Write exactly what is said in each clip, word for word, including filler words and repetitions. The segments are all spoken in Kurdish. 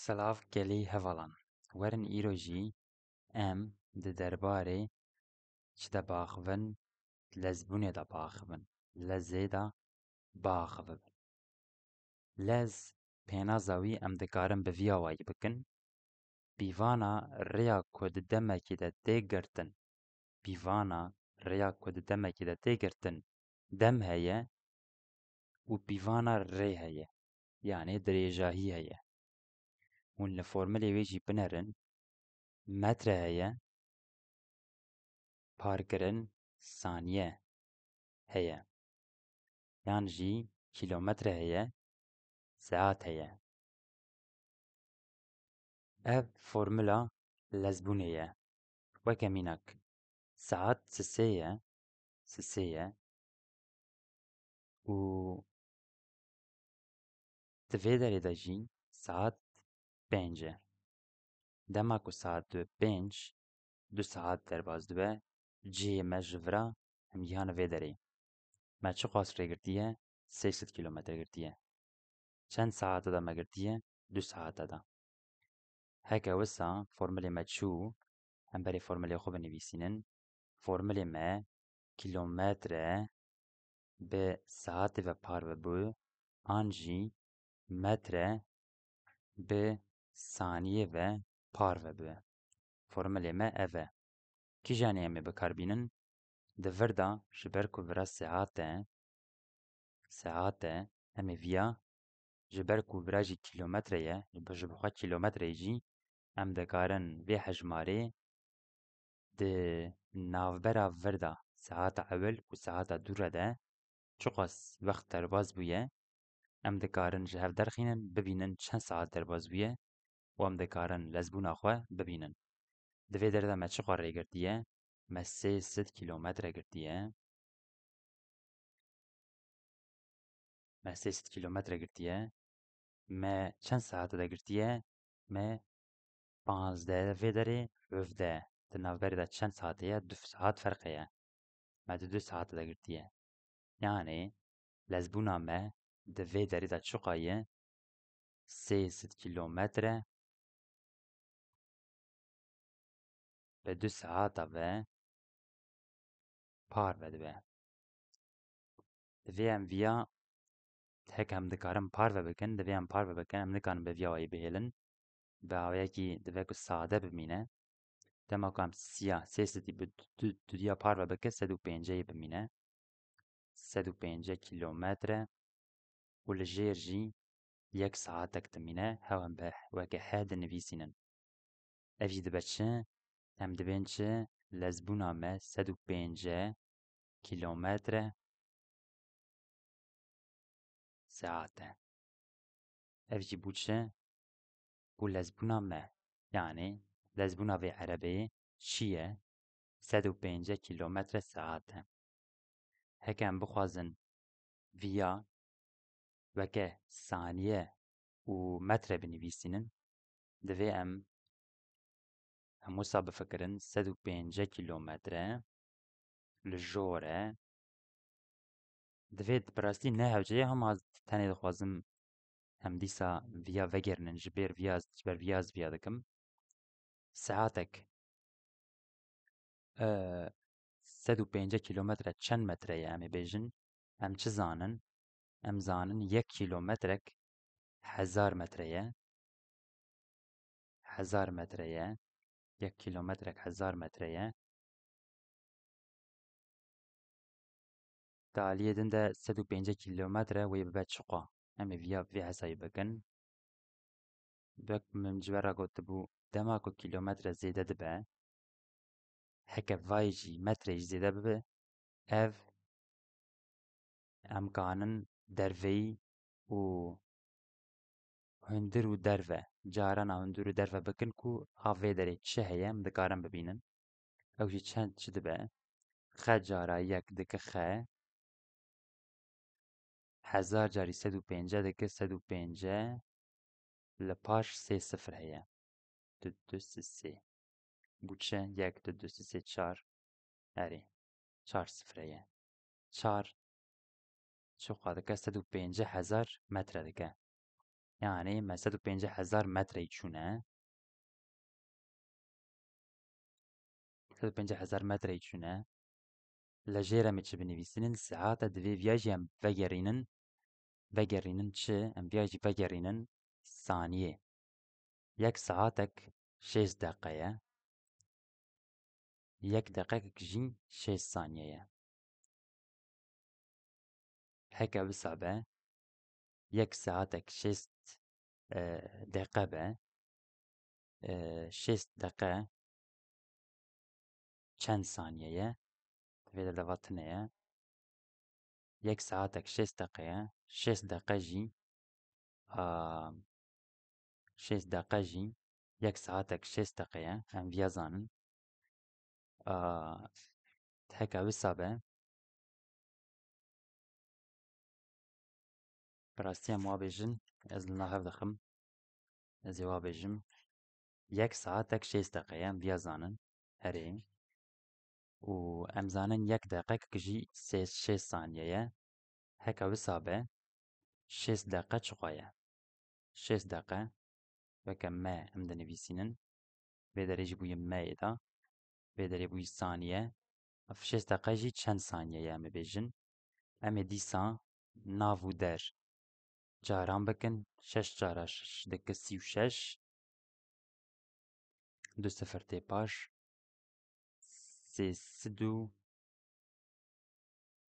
Silav gelî hevalan. Werin îro jî em di derbarê çi de biaxivin, lezbûnê de biaxivin, lezê de biaxivin. Lez pênaza wî em dikarin bi vî awayî bikin. Pîvana rêya ku di demekî de tê girtin, pîvana rêya ku di demekî de tê girtin dem heye û pîvana rê heye, yanê dirêjahî heye. Hûn li formulê wê jî binerin, metre heye, parkirin saniye heye. Yan jî kîlometre heye, saet heye. Ev formula lezbûnê ye. Weke mînak, saet sisê ye, sisê ye û di vê derê de jî saet pênc e. Dema ku saet dibe pênc, du saet derbas dibe, cihê me ji vira em gihane vê derê. Me çiqas rê girtiye? Sê sed kîlometre girtiye. Çend saete de me girtiye? Du saete de. Heke wisa formulê me çû, em berê formulê xwe binivîsînin. Formulê me kîlometre bi saetê ve parve bû, an jî metre bi saniyê ve parve bû. Formulê me ev e. Kîjanê em ê bi kar bînin? Di vir de ji ber ku vira saet e, saet e, em ê viya, ji ber ku vira jî kîlometre ye, ji bo, ji bo xwe kîlometre ye jî, em dikarin vê hejmarê di navbera vir de, saeta ewil û saeta dû re de çiqas wext derbas bûye, em dikarin ji hev derxînin, bibînin çend saet derbas bûye û em dikarin lezbûna xwe bibînin. Di vê derê de me çiqas rê girtiye? Me sê sed kîlometre girtiye. Me sê sed kîlometre girtiye. Me çend saete de girtiye? Me panzdeh vê derê hevdeh. Di navberê de çend saete ye? Du saet ferq heye. Me di du saete de girtiye. Yanê lezbûna me di vê derê de çiqa ye? Sê sed kîlometre bi du saeta ve parve dibe. Divê em viya, heke em dikarin parve bikin, divê em parve bikin, em nikarin bi viya wayî bihêlin. Bi awayekî divê ku sade bimîne. Dema ku em siya, sê sedî bi du, du, dudiya parve bike, sed û pêncî bimîne. Sed û pêncî kîlometre û li jêr jî yek saetek dimîne, hew em bi weke he dinivîsînin. Ev jî dibe çi? Em dibên çi? Lezbûna me sed û pêncî kîlometre saet e. Ev jî bû çi? Bû lezbûna me. Yanî lezbûna vê erebeyê çi ye? Sed û pêncî kîlometre saet e. Heke em bixwazin viya weke saniye û metre binivîsînin, divê em, em wisa bifikirin, sed û pêncî kîlometre li jor e. Divê bi rastî ne hewce ye, hema ez tenê dixwazim em dîsa viya vegerînin, ji ber viya, ji ber viya ez viya dikim. Saetek, e, sed û pêncî kîlometre çend metre ye, em ê bêjin? Em çi zanin? Em zanin yek kîlometrek hezar metre ye. Hezar metre ye. Yek kîlometrek hezar metre ye. Di aliyê din de sed û pêncî kîlometre wê bibe çiqa? Em ê viya vê hesabê bikin. Wek min ji we re gotibû, dema ku kîlometre zêde dibe, heke vayê jî metrê jî zêde bibe, ev em kanin derveyî û hundir û derve, carana hundir û derve bikin ku a vê derê çi heye, em dikarin bibînin. Ew jî çend çi dibe? Xe cara yek dike xe, hezar carî sed û pêncî dike sed û pêncî, li paş sê sifir heye. Du, du, sê, sê. Bû çi? Yek, du, du, sê, sê, çar. Erê, çar sifir heye. Çar çiqa dike? Sed û pêncî hezar metre dike. Yani me sed û pêncî hezar metreyî çûne. Sed û pêncî hezar metreyî çûne. Li jêr em ê çi binivîsînin? Saete divê viya jî em vegerînin. Vegerînin çi? Em viya jî vegerînin saniyê. Yek saetek şêst deqe ye. Yek deqek jî şêst saniye ye. Heke wisa be, yek saetek şêst, e, deqe be, e, şêst deqe çend saniye ye? Vê de leva tune ye. Yek saetek şêst deqe ye. Şêst deqe jî, a, şêst deqe jî yek saetek şêst deqe ye. Em viya zanin. A, heke wisa be, bi rastî em wa bêjin, ez li nav hev dixim. Ez ê wa bêjim. Yek saetek şêst deqe ye, em viya zanin. Erê. Û em zanin yek deqek jî sê, şêst saniye ye. Heke wisa be, şêst deqe çiqa ye? Şêst deqe, weke me em dinivîsînin. Vê derê jî bûye me yê da. Vê derê bûye saniye. Ev şêst deqe jî çend saniye ye em ê bêjin? Em ê dîsa nav û der caran bikin. Şeş cara şeş dike sî û şeş. Du sifir tê paş. Sê sed û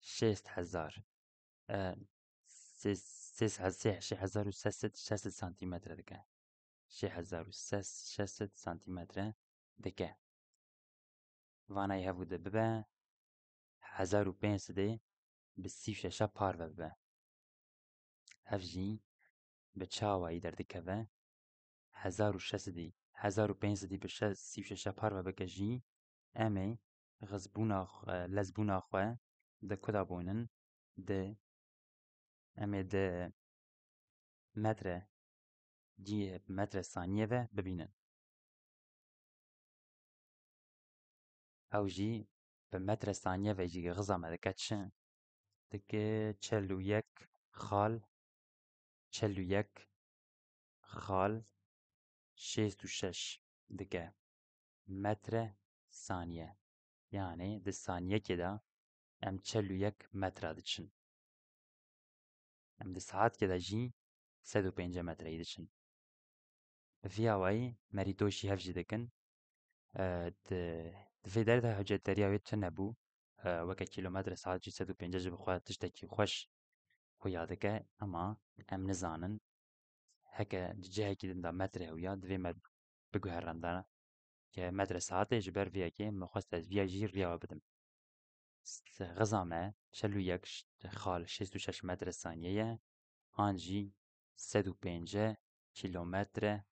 şêst hezar. E, sê, sê, sê, şêst hezar û şeş sed, şeş sed santîmetre dike. Şêst hezar û şeş sed santîmetre dike. Vana yê hev û di bibe hezar û pênc sedê bi sî û şeşa parve bibe. Ev jî bi çi awayî derdikeve? Hezar û şeş sedî, hezar û pênc sedî bi şe-, sî û şeşa parve bike jî, em ê xizbûna xwe, lezbûna xwe di ku de boynin, di, em ê di metre, cihê metre saniye ve bibînin. Ew jî bi metre saniye ve jî xiza me dike çi? Dike çel û yek xal, çel û yek xal şêst û şeş dike metre saniye. Yani di saniyekê de em çel û yek metra diçin. Em di saetkê de jî sed û pêncî metreyî diçin. Bi vî awayî merî doşî hev jî dikin. E, di, di vê derê de hewceteriya wê tune bû. E, weke kîlometre saet jî sed û pêncî ji bi xwe tiştekî xweş xuya dike, ema em nizanin. Heke di cihekî din de metre xuya, divê me biguherandana ke metre saetê, ji ber vê yekê min xwest ez viya jî riya we bidim. St-, xiza me çel û yek ş-, xal şêst û şeş metre saniye ye, an jî sed û pêncî kîlometre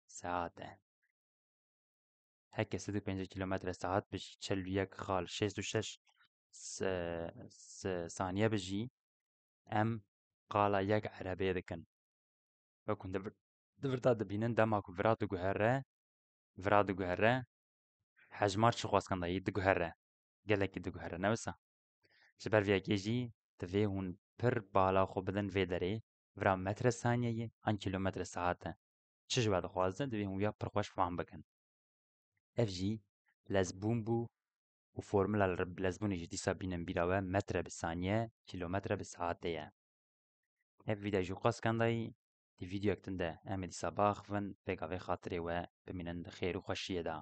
saet e. Heke sed û pêncî kîlometre saet bi jî çel û yek xal şêst û şeş s-, s-, saniye bi jî, em qala yek erebeyê dikin. Wek hûn di vir-, di vir de dibînin, dema ku vira diguhere, vira diguhere, hejmar çi xweskan dayî diguhere. Gelekî diguhere, ne wisa? Ji ber vê yekê jî divê hûn pir bala xwe bidin vê derê, vira metre saniyeyê an kîlometre saet e. Çi ji we dixwaze, divê hûn ya pir xweş fam bikin. Ev jî lezbûn bû û formula li rib-, lezbûnê jî dîsa bînin bîra we, metre bi saniye, kîlometre bi saetê ye. Ev vîdeo jî qas kandayî, di vîdeoyek din de em ê dîsa biaxivin, pêka vê xatirê we bimînin di xêr û xweşiyê de.